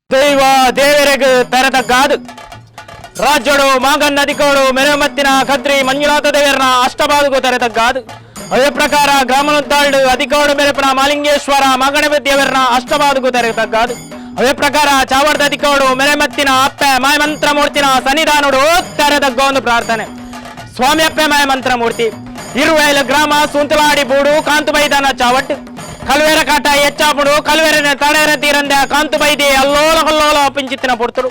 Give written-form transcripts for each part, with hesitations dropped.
ದೈವ ದೇವರೆಗ್ ತೆರೆತಕ್ಕಾದು ರಾಜ್ಯಡು ಮಾಗನ್ ನದಿಕೋಡು ಮೆರಮತ್ತಿನ ಕದ್ರಿ ಮಂಜುನಾಥ ದೇವರನ ಅಷ್ಟಬಾದುಗು ತೆರೆತಕ್ಕಾದು ಅದೇ ಪ್ರಕಾರ ಗ್ರಾಮನುದ್ದಾಳು ಅಧಿಕೋಡು ಮೆರಪನ ಮಾಲಿಂಗೇಶ್ವರ ಮಗಣಪತಿ ದೇವರನ ಅಷ್ಟಬಾದುಗು ತೆರೆತಕ್ಕಾದು ಅದೇ ಪ್ರಕಾರ ಚಾವಡ್ದ ಅಧಿಕೋಡು ಮೆರೆಮತ್ತಿನ ಅಪ್ಪೆ ಮಾಯಮಂತ್ರಮೂರ್ತಿನ ಸನ್ನಿಧಾನುಡು ತೆರೆದಗ್ಗೋ ಒಂದು ಪ್ರಾರ್ಥನೆ. ಸ್ವಾಮಿ ಅಪ್ಪೆ ಮಾಯಮಂತ್ರಮೂರ್ತಿ ಇರುವೈಲು ಗ್ರಾಮ ಸುಂತಲಾಡಿ ಬೂಡು ಕಾಂತುಬೈದಾನ ಚಾವಟ್ ಕಲ್ವೇರ ಕಾಟ ಹೆಚ್ಚಾಪುಡು ಕಲ್ವೇರನೆ ತಡೇರ ತೀರಂದೆ ಕಾಂತುಬೈದಿ ಅಲ್ಲೋಲ ಕಲ್ಲೋಲ ಪಿಂಚಿತ್ತಿನ ಪುರ್ತುಡು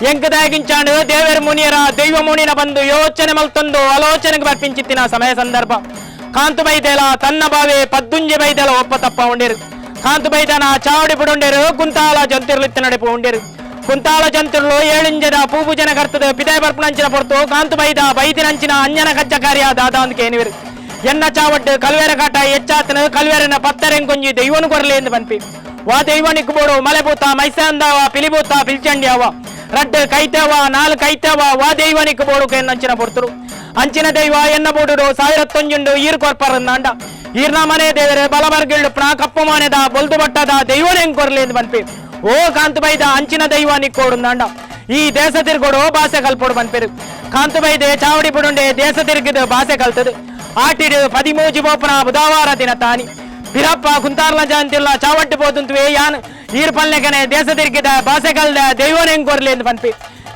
ಎಂಕದಾಗಿಂಚಾಂಡು ದೇವರ ಮುನಿಯರ ದೈವ ಮುನಿನ ಬಂದು ಯೋಚನೆ ಮಲ್ತೊಂದು ಆಲೋಚನೆಗೆ ಬರ್ಪಿಂಚಿತ್ತಿನ ಸಮಯ ಸಂದರ್ಭ ಕಾಂತುಬೈದೆಲ ತನ್ನ ಬಾವೆ ಪದ್ದುಂಜಿ ಬೈದೆಲ ಒಪ್ಪ ತಪ್ಪ ಉಂಡಿರು ಕಾಂತುಬೈದನ ಚಾವಡಿ ಪುಡುಂಡೇರು ಕುಂತಾಲ ಜಂತಿರ್ಲಿತ್ತ ನಡೆಪು ಉಂಡಿರು ಕುಂತಾಲ ಜಂತುರ್ಲು ಏಳಿಂಜದ ಪೂಪುಜನ ಕರ್ತದ ಪಿದಾಯ ಬರ್ಪುನಂಚಿನ ಪೊರ್ತು ಕಾಂತುಬೈದ ಬೈದಿನಂಚಿನ ಅಂಜನ ಕಜ್ಜ ಕಾರ್ಯ ದಾದ ಅಂದ್ ಎನ್ನ ಚಾವಟ್ಟು ಕಲ್ವೇರ ಕಾಟ ಹೆಚ್ಚಾತನ ಕಲ್ವೇರನ ಪತ್ತರೆಂಕೊಂಜಿ ದೈವನು ಕೊರಲಿ ಎಂದು ಬನ್ಪಿ ವಾ ದೈವನಿಕ್ ಬೋಡು ಮಲೆಬೂತ ಮೈಸಾಂದವ ಪಿಲಿಬೂತ ಪಿಲ್ಚಂಡಿಯವ ರಡ್ಡು ಕೈತವ ನಾಲ್ ಕೈತವ ವಾ ದೈವನಿಕ್ ಬೋಡು ಕೆನ್ನಂಚಿನ ಪೊರ್ತರು ಅಂಚಿನ ದೈವ ಎನ್ನ ಬೋಡು ಸಾವಿರತ್ತೊಂಜುಂಡು ಈರ್ ಕೊರ್ಪರಂದಾಂಡ ಈರ್ನ ಮನೆ ದೇವರೇ ಬಲಬರ್ಗಿಳ್ಳು ಪ್ರಾ ಕಪ್ಪು ಮಾನೆದ ಬೊಲ್ದು ಬಟ್ಟದ ದೈವನೆಂ ಕೊರಲಿ ಎಂದು ಬನ್ಪಿ ಓ ಕಾಂತಬೈದ ಅಂಚಿನ ದೈವ ನಿಕ್ಕೋಡುಂದಾಂಡ ಈ ದೇಶ ತಿರುಗೋಡು ಭಾಷೆ ಕಲ್ಪೋಡು ಬನ್ಪೇರು ಕಾಂತಬೈದೆ ಚಾವಡಿ ಪುಡುಂಡೆ ದೇಶ ತಿರುಗಿದ ಭಾಷೆ ಕಲ್ತದು ಆಟಿಡು ಪದಿಮೂಜಿ ಬೋಪನ ಬುಧವಾರ ದಿನ ತಾನಿ ಬಿರಪ್ಪ ಕುಂತಾರ್ಲ ಜಯಂತಿಲ್ಲ ಚಾವಟ್ಟು ಪೋತುಂತುವೆ ಯಾನ್ ಈರ್ ಪಲ್ಲೆಕನೆ ದೇಶ ತಿರುಗಿದ ಭಾಷೆ ಕಲ್ದ ದೈವನೆಂ ಕೊರ್ಲಿ ಎಂದು ಬನ್ಪಿ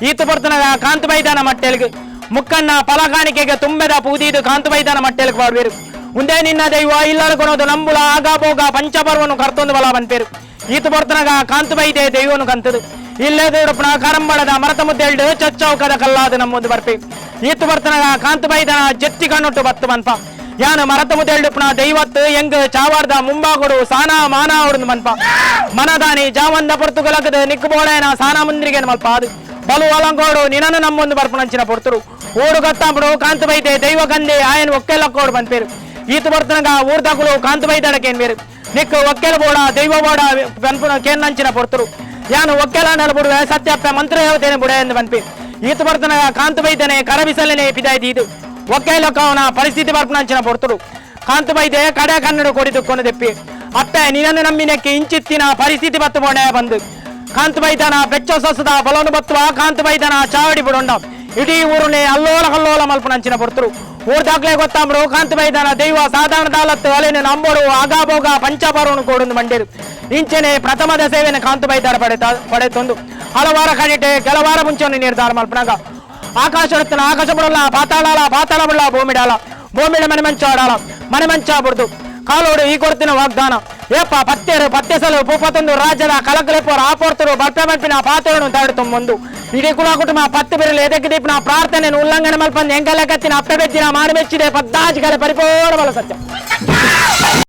ಈತು ಪರ್ತನಗ ಕಾಂತಬೈದಾನ ಮಟ್ಟೆಲ್ಗು ಮುಕ್ಕಣ್ಣ ಫಲಕಾಣಿಕೆಗೆ ತುಂಬೆದ ಪೂದೀದು ಕಾಂತಬೈದಾನ ಮಟ್ಟೆಲ್ಗೆ ಪಾಡುವೇರು ಉಂದೇ ನಿನ್ನ ದೈವ ಇಲ್ಲರ್ಕೊನೋದು ನಂಬುಲ ಆಗಾಬೋಗ ಪಂಚಪರ್ವನು ಕರ್ತೊಂದು ಬಲ ಬನ್ಪೇರು ಈತು ಪರ್ತನಗ ಕಾಂತಬೈದೆ ದೈವನು ಕಂತದು ಇಲ್ಲದೂಡಪ್ಪನ ಕರಂಬಳದ ಮರತ ಮುದ್ದೆಲ್ಡು ಚಚ್ಚೌಕದ ಕಲ್ಲಾದ ನಮ್ಮೊಂದು ಬರ್ಪಿ ಈತು ಬರ್ತನಗ ಕಾಂತಬೈದನ ಜತ್ತಿ ಕಣ್ಣುಟ್ಟು ಬತ್ತು ಮನ್ಪ ಯಾನು ಮರತ ಮುದ್ದೆಲ್ಡುಪ್ಪನ ದೈವತ್ತು ಎಂಗ್ ಚಾವಾರ್ದ ಮುಂಬಾಗುಡು ಸಾನಾ ಮಾನಾ ಅವಡು ಮನ್ಪ ಮನದಾನಿ ಜಾವಂದ ಪೊರ್ತುಗಲಗದ ನಿಕ್ಕು ಬೋಳೇನ ಸಾನಾ ಮುಂದ್ರಿಗೆ ಮಲ್ಪ ಅದು ಬಲು ಅಲಂಕೋಡು ನಿನನು ನಮ್ಮೊಂದು ಬರ್ಪುನಂಚಿನ ಪೊರ್ತುರು ಓಡು ಗತ್ತಾಂಬುಡು ಕಾಂತಬೈದೆ ದೈವ ಗಂದೆ ಆಯನ್ ಒಕ್ಕೆಲಕ್ಕೋಡು ಬನ್ಪೇರು ಈತು ಬರ್ತನಗ ಊರ್ದಗುಲು ಕಾಂತಬೈದಡಕೇನ್ ಬೇರು ನಿಕ್ಕು ಒಕ್ಕೆಲ ಬೋಡ ದೈವ ಬೋಡ ಬನ್ಪುನ ಕೇನ್ನಂಚಿನ ಪೊರ್ತುರು ಯಾನು ಒಕ್ಕೆಲ ಬುಡುವೆ ಸತ್ಯಪ್ಪ ಮಂತ್ರ ದೇವತೇನೆ ಬುಡೆ ಎಂದು ಬನ್ಪಿ ಈತು ಬರ್ತನಗ ಕಾಂತಬೈದನೆ ಕರಬಿಸಲನೆ ಪಿದಾಯ್ತು ಇದು ಒಕ್ಕೆಲಕ್ಕವನ ಪರಿಸ್ಥಿತಿ ಬರ್ಪುನಂಚಿನ ಪೊರ್ತುರು ಕಾಂತಬೈದೆ ಕಡೆ ಕನ್ನಡ ಕೊಡಿದುಕ್ಕೊನು ದೆಪ್ಪಿ ಅಪ್ಪೆ ನಿನ್ನನ್ನು ನಂಬಿನಕ್ಕೆ ಇಂಚಿತ್ತಿನ ಪರಿಸ್ಥಿತಿ ಬತ್ತು ಬೋಣೆ ಬಂದು ಕಾಂತಬೈದನ ಬೆಚ್ಚ ಸೊಸದ ಬಲನು ಬತ್ತುವ ಕಾಂತಬೈದನ ಚಾವಡಿ ಬುಡೊಂಡ ಇಡೀ ಊರುನೆ ಅಲ್ಲೋಲ ಕಲ್ಲೋಲ ಮಲ್ಪುನಂಚಿನ ಪೊರ್ತುರು ಊರ್ದಾಗ್ಲೇ ಗೊತ್ತಾಂಬ್ರು ಕಾಂತಬೈದನ ದೈವ ಸಾಧಾರಣ ದಾಲತ್ತು ಅಲೆನು ನಂಬೋಡು ಆಗಾಬೋಗ ಪಂಚಪರ್ವನು ಕೋಡುಂದು ಮಂಡೇರು ಇಂಚನೆ ಪ್ರಥಮದ ಸೇವೆನ ಕಾಂತಬೈದಾರ ಪಡೆತೊಂದು ಹಲವಾರ ಕಣಿಟೆ ಕೆಲವಾರ ಮುಂಚೆಯನ್ನು ನಿರ್ಧಾರ ಮಲ್ಪನಾಗ ಆಕಾಶ ಆಕಾಶ ಬಿಡಲ್ಲ ಪಾತಾಳಾಲ ಪಾತಾಳ ಬಿಡಲ್ಲ ಭೂಮಿಡಾಲ ಭೂಮಿಡ ಮನೆ ಮಂಚ ಆಡಾಲ ಮನೆ ಮಂಚ ಬಿಡ್ದು ಕಾಲೋಡು ಈ ಕೊಡ್ತಿನ ವಾಗ್ದಾನ ಏಪ ಪತ್ತೇರು ಪತ್ತೆಸಲು ಪೂಪತೊಂದು ರಾಜ್ಯದ ಕಲಕಲೆಪೋರ್ ಆಪೋರ್ತರು ಬಲ್ಪೆ ಮಲ್ಪಿನ ಪಾತ್ರನು ತಾಡು ಮುಂದು ಇಡೀ ಕುಲ ಕುಟುಂಬ ಪತ್ತು ಬಿರಲು ಎದಕ್ಕೆ ದೀಪನ ಪ್ರಾರ್ಥನೆ ಉಲ್ಲಂಘನೆ ಮಲ್ಪಂದು ಎಂಕಲ ಕತ್ತಿನ ಅಪ್ಪೆ ಬೆಚ್ಚಿನ ಮಾಡು ಮೆಚ್ಚಿದೆ ಪದ್ದಾಜಿಗಳ ಪರಿಪೂರ್ಣ ಬಲ ಸತ್ಯ.